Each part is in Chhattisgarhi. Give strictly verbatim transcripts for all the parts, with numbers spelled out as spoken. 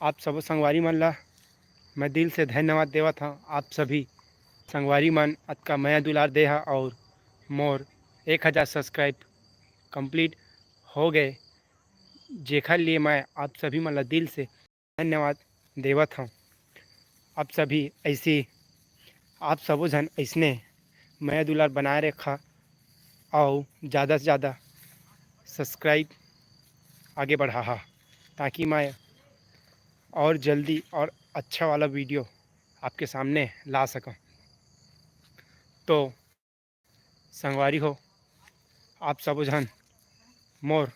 आप सबो संगवारी मन ला मैं दिल से धन्यवाद देवत हव। आप सभी संगवारी मन अतका मया दुलार दे हा और मोर एक हजार subscribe complete हो गए, जेखर लिए मैं आप सभी मन ला दिल से धन्यवाद देवत हव। आप सभी ऐसी, आप सबो झन ऐसने मया दुलार बनाए रखा और ज़्यादा से ज़्यादा subscribe आगे बढ़ाहा, ताकि मैं और जल्दी और अच्छा वाला video आपके सामने ला सकूँ। तो संगवारी हो, आप सबो झन मोर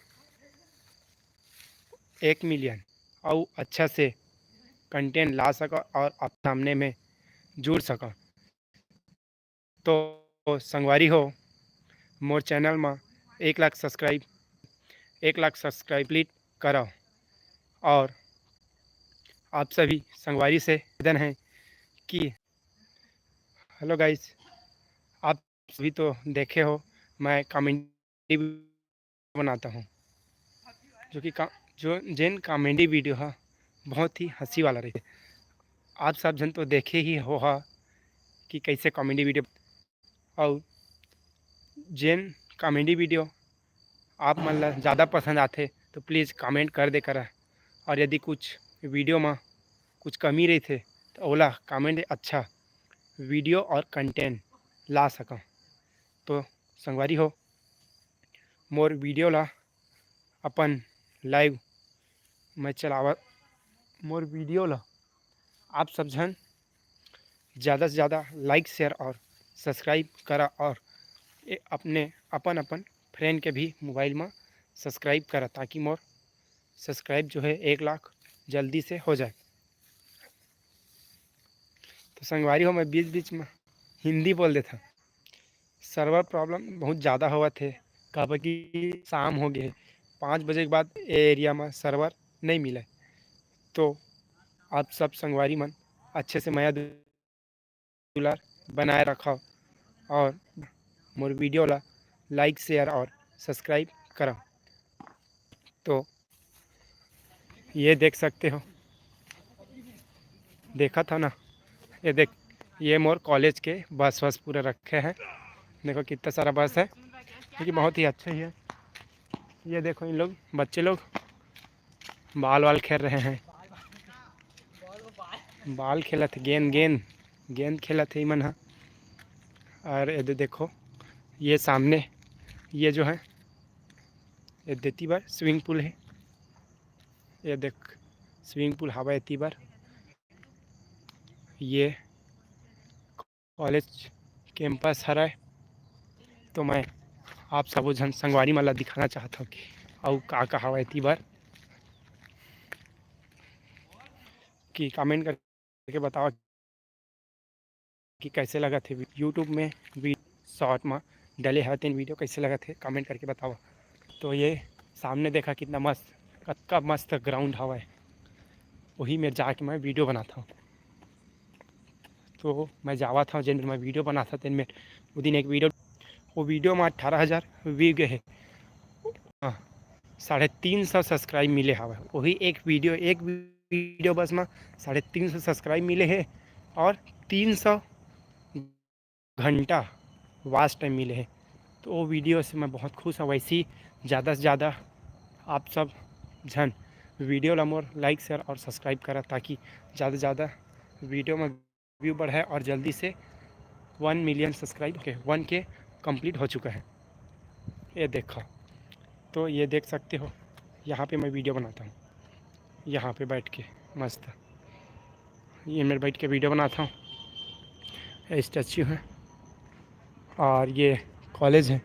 एक million अउ अच्छा से content ला सको और आप सामने में जुड़ सको। तो संगवारी हो, मोर channel में एक लाख subscribe, एक लाख subscribe complete करो। और आप सभी संगवारी से निवेदन है कि hello guys, आप सभी तो देखे हो मैं comedy बनाता हूँ, जो कि का जो जेन comedy video हा बहुत ही हंसी वाला रहिथे। आप सब झन तो देखे ही हो हा कि कैसे comedy video, और जेन comedy video आप मन ला ज़्यादा पसंद आथे तो please comment कर दे करा। और यदि कुछ video में कुछ कमी रहिथे तो ओला comment अच्छा video और content ला सकूँ। तो संगवारी हो, मोर video ला अपन live मैं चलावत, मोर video ला आप सब झन ज़्यादा से ज़्यादा like, share और subscribe करा और ए-, अपने अपन अपन friend के भी mobile में subscribe करा, ताकि मोर subscribe जो है एक लाख जल्दी से हो जाए। तो संगवारी हो, मैं बीच बीच में हिंदी बोल देता। Server problem बहुत ज़्यादा होवत हे, काबर कि शाम हो गए हे, पाँच बजे के बाद ए area में server नहीं मिले। तो आप सब संगवारी मन अच्छे से मया दुलार बनाए रखो और मोर video ला like, share और subscribe करो। तो ये देख सकते हो, देखा था ना, ये देख, ये मोर college के bus वस पूरा रखे हैं। देखो कितना सारा bus है, क्योंकि बहुत ही अच्छा ही है। ये देखो इन लोग, बच्चे लोग ball वाल खेल रहे हैं, ball खेलत हे, गेंद, गेंद, गेंद खेलत हे इमन ह। और ये दे-, देखो, ये सामने, ये जो है, ये देती बार swimming pool है, ये देख, swimming pool हवा एती बार, ये college campus हरय। तो मैं आप सबो झन संगवारी मन ला दिखाना चाहत हव कि अउ का का हवय एती बर, कि comment करके बताओ कि कैसे लगत हे YouTube में, वी-, short में डले हवय तेन video कैसे लगत हे, comment करके बताओ। तो ये सामने देखा कितना मस्त, कतका मस्त ground हवय, वही में जाके मैं video बनाता हूँ। तो मैं जावत हव, जेन मेर मैं video बनाथव, तेन मेर वो दिन एक video, वो video में अठारह हजार view गए हे, हाँ, साढ़े तीन सौ subscribe मिले हवय। वही एक video, एक video बस में साढ़े तीन सौ subscribe मिले हे और तीन सौ घंटा watch time मिले हे। तो वो video से मैं बहुत खुश हूँ। वैसे ही ज़्यादा से ज़्यादा आप सब झन video ला मोर like, share और subscribe करा, ताकि ज़्यादा से ज़्यादा video में view बढ़े और जल्दी से one million subscribe, OK, one K complete हो चुका है। ये देखो, तो ये देख सकते हो, यहाँ पे मैं video बनाता हूँ, यहाँ पे बैठ के मस्त, ये मेरे बैठ के video बनाता हूँ। ये statue है और ये college है,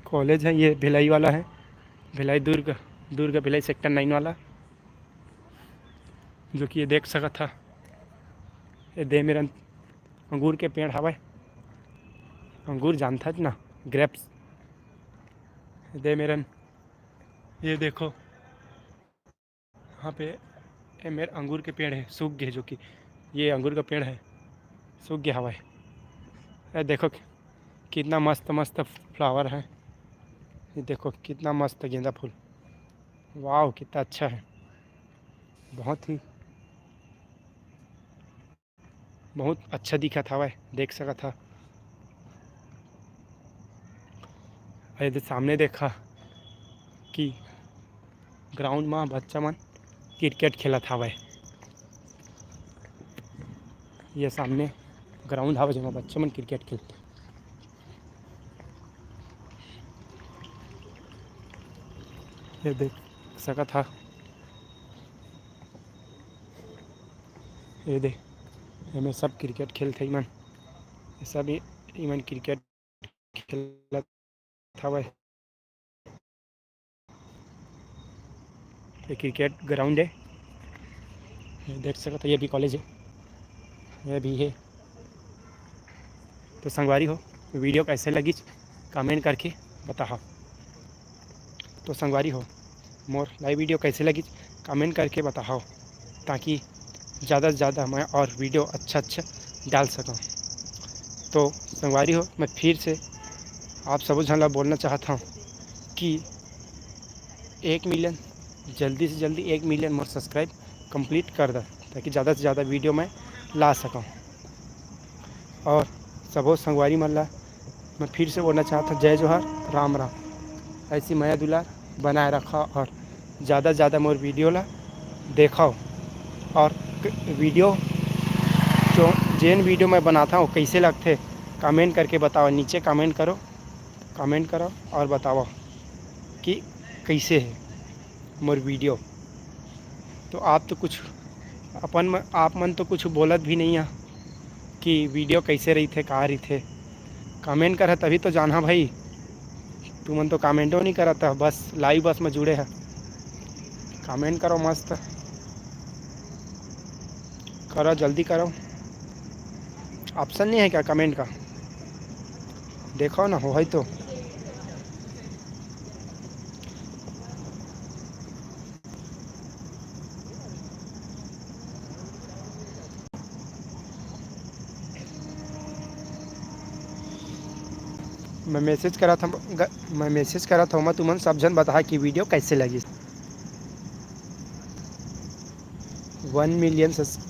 college है, ये भिलाई वाला है, भिलाई दुर्ग, दुर्ग भिलाई sector nine वाला, जो कि ये देख सकत हा, ये दे मेरन अंगूर के पेड़ हवय, अंगूर जानथच ना, grapes, ये दे मेरन, ये देखो, यहाँ पे ये मेर अंगूर के पेड़ है, सूख गए, जो कि ये अंगूर का पेड़ है, सूख गया हवय। ये देखो कि-, कितना मस्त मस्त flower है, ये देखो कितना मस्त गेंदा फूल। वाओ, कितना अच्छा है, बहुत ही, बहुत अच्छा दिखत हवय, देख सकत ह। अरे, दे सामने देखा कि ग्राउंड म बच्चा मन क्रिकेट खेलत हवय। ये सामने ग्राउंड हवय, जेमा बच्चा मन क्रिकेट खेलथे। ये देख सकत ह, ये दे, एमे सब क्रिकेट खेलथे इमन, ये सब इ-, इमन क्रिकेट खेलत हवय। ये क्रिकेट ग्राउंड है, ये देख सकत ह, ये भी कॉलेज है, ये भी है। तो संगवारी हो, वीडियो कैसे लगिस, कमेंट करके बताओ। तो संगवारी हो, मोर लाइव वीडियो कैसे लगिस, कमेंट करके बताओ, ताकि ज़्यादा से ज़्यादा मैं और वीडियो अच्छा अच्छा डाल सकूँ। तो संगवारी हो, मैं फिर से आप सबो झन ला बोलना चाहत हूँ कि एक मिलियन, जल्दी से जल्दी एक मिलियन मोर सब्सक्राइब कंप्लीट कर दा, ताकि ज़्यादा से ज़्यादा वीडियो मैं ला सकूँ। और सबो संगवारी मन ला मैं फिर से बोलना चाहत हूँ, जय जोहार, राम राम। ऐसी मया दुलार बनाए रखा और ज़्यादा से ज़्यादा मोर वीडियो ला देखो। और क-, वीडियो जो, जेन वीडियो मैं बनाता हूँ, कैसे लगथे, कमेंट करके बताओ, नीचे कमेंट करो, कमेंट करो और बताओ कि कैसे है मोर वीडियो। तो आप तो कुछ अपन म-, आप मन तो कुछ बोलत भी नहीं है कि वीडियो कैसे रहिथे, का रहिथे। कमेंट करहा तभी तो जानहा भाई, तुमन तो कमेंटो नहीं करत ह, बस लाइव बस में जुड़े ह। कमेंट करो, मस्त करो, जल्दी करो। ऑप्शन नहीं है क्या कमेंट का? देखो ना, हो है तो। मैं मैसेज करत हूँ, ग-, मैं मैसेज करत हूँ, मैं तुमन सब झन बताहा कि वीडियो कैसे लगी। वन मिलियन सब्स-,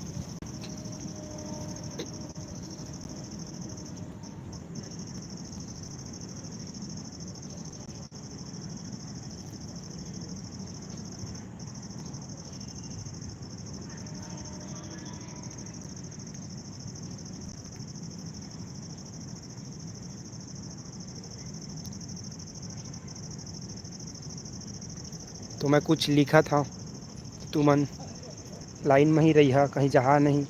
तो मैं कुछ लिखत हव, तुमन लाइन में ही रहिहा, कहीं जहा नहीं।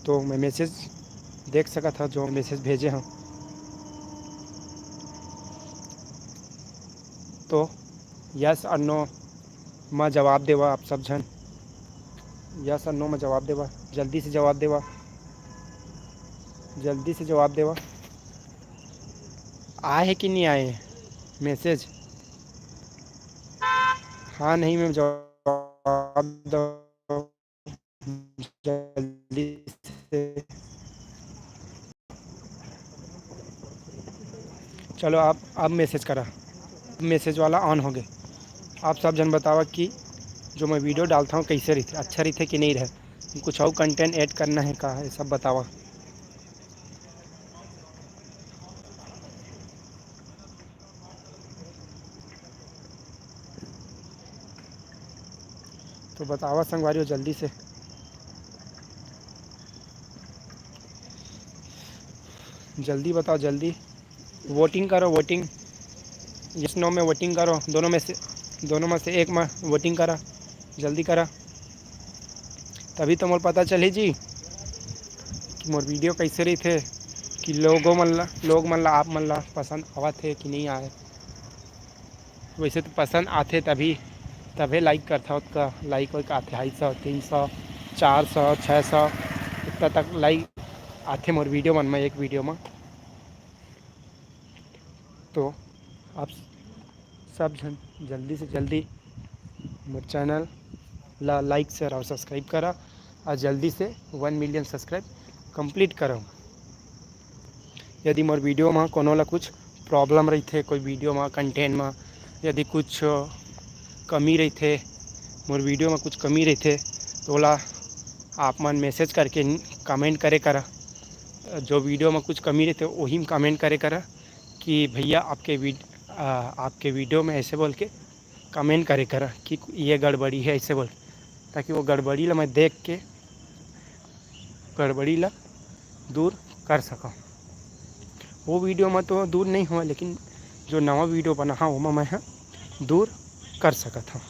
तो मैं मैसेज देख सकत हव, जो मैसेज भेजे हव। तो यस और नो म जवाब देवा आप सब झन। यस और नो म जवाब देवा, जल्दी से जवाब देवा, जल्दी से जवाब देवा। आए हे कि नहीं आए मैसेज? हाँ नहीं में जवाब दो जल्दी से। चलो, आप अब मैसेज करा, मैसेज वाला ऑन हो गए। आप सब झन बतावा कि जो मैं वीडियो डालता हूँ कैसे रहिथे, अच्छा रहिथे कि नहीं रहे, कुछ और कंटेंट ऐड करना है का, ये सब बतावा। तो बतावा संगवारी हो जल्दी से, जल्दी बताओ, जल्दी वोटिंग करो, वोटिंग। यस नो में वोटिंग करो, दोनों में से, दोनों में से एक में वोटिंग करा, जल्दी करा, तभी तो मोर पता चली जी कि मोर वीडियो कैसे रहिथे, कि लोगों मन ला, लोग मन ला, आप मन ला पसंद आवत हे कि नहीं आए। वैसे तो पसंद आथे तभी, तभे लाइक करथा, ओतका लाइक वाइक आथे, ढाई सौ, तीन सौ, चार सौ, छः सौ, इतना तक लाइक आथे मोर वीडियो मन में, एक वीडियो में। तो आप सब झन जल्दी से जल्दी मोर चैनल ला लाइक, शेयर और सब्सक्राइब करा और जल्दी से वन मिलियन सब्सक्राइब कंप्लीट करो। यदि मोर वीडियो में कोनो ला कुछ प्रॉब्लम रहिथे, कोई वीडियो में कंटेंट में यदि कुछ कमी रहिथे, मोर वीडियो में कुछ कमी रहिथे, तो ओला आप मन मैसेज करके कमेंट करे करा। जो वीडियो में कुछ कमी रहिथे, वही में कमेंट करे करा कि भैया, आपके वीड-, आ, आपके वीडियो में ऐसे बोल के कमेंट करे करा कि ये गड़बड़ी है, ऐसे बोल, ताकि वो गड़बड़ी ला मैं देख के गड़बड़ी ला दूर कर सकूँ। वो वीडियो में तो दूर नहीं हुआ, लेकिन जो नवा वीडियो बना हा, ओमा मैं ह दूर कर सकत हूँ।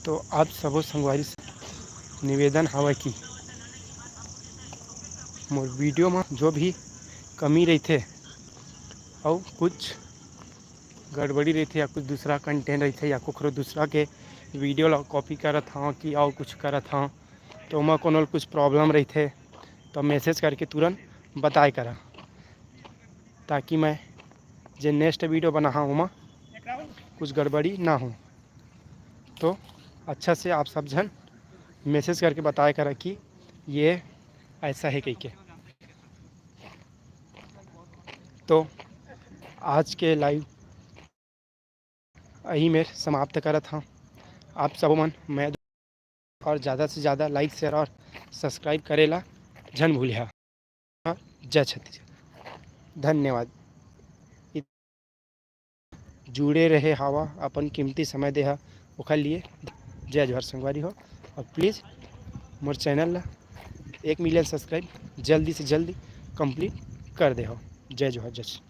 तो आप सबो संगवारी से निवेदन हवय कि मोर वीडियो में जो भी कमी रहिथे, अउ कुछ गड़बड़ी रहिथे या कुछ दूसरा कंटेंट रहिथे या कुखरो दूसरा के वीडियो ला कॉपी करत हव कि अउ कुछ करत हव, तो ओमा कोनो कुछ प्रॉब्लम रहिथे, तो मैसेज करके तुरंत बताए करा, ताकि मैं जे नेक्स्ट वीडियो बनाहा, ओमा कुछ गड़बड़ी ना हो। तो अच्छा से आप सब झन मैसेज करके बताए करा कि ये ऐसा है कहिके। तो आज के लाइव यही मेर समाप्त करत हव। आप सबो मन मैं और ज़्यादा से ज़्यादा लाइक, शेयर और सब्सक्राइब करे ला झन भूलिहा। जय छत्तीसगढ़, धन्यवाद। जुड़े रहे हवा, अपन कीमती समय देहा, ओखर लिए जय जोहार संगवारी हो। और प्लीज मोर चैनल ला एक मिलियन सब्सक्राइब जल्दी से जल्दी कंप्लीट कर देहो। जय जोहार, जय छत्तीसगढ़।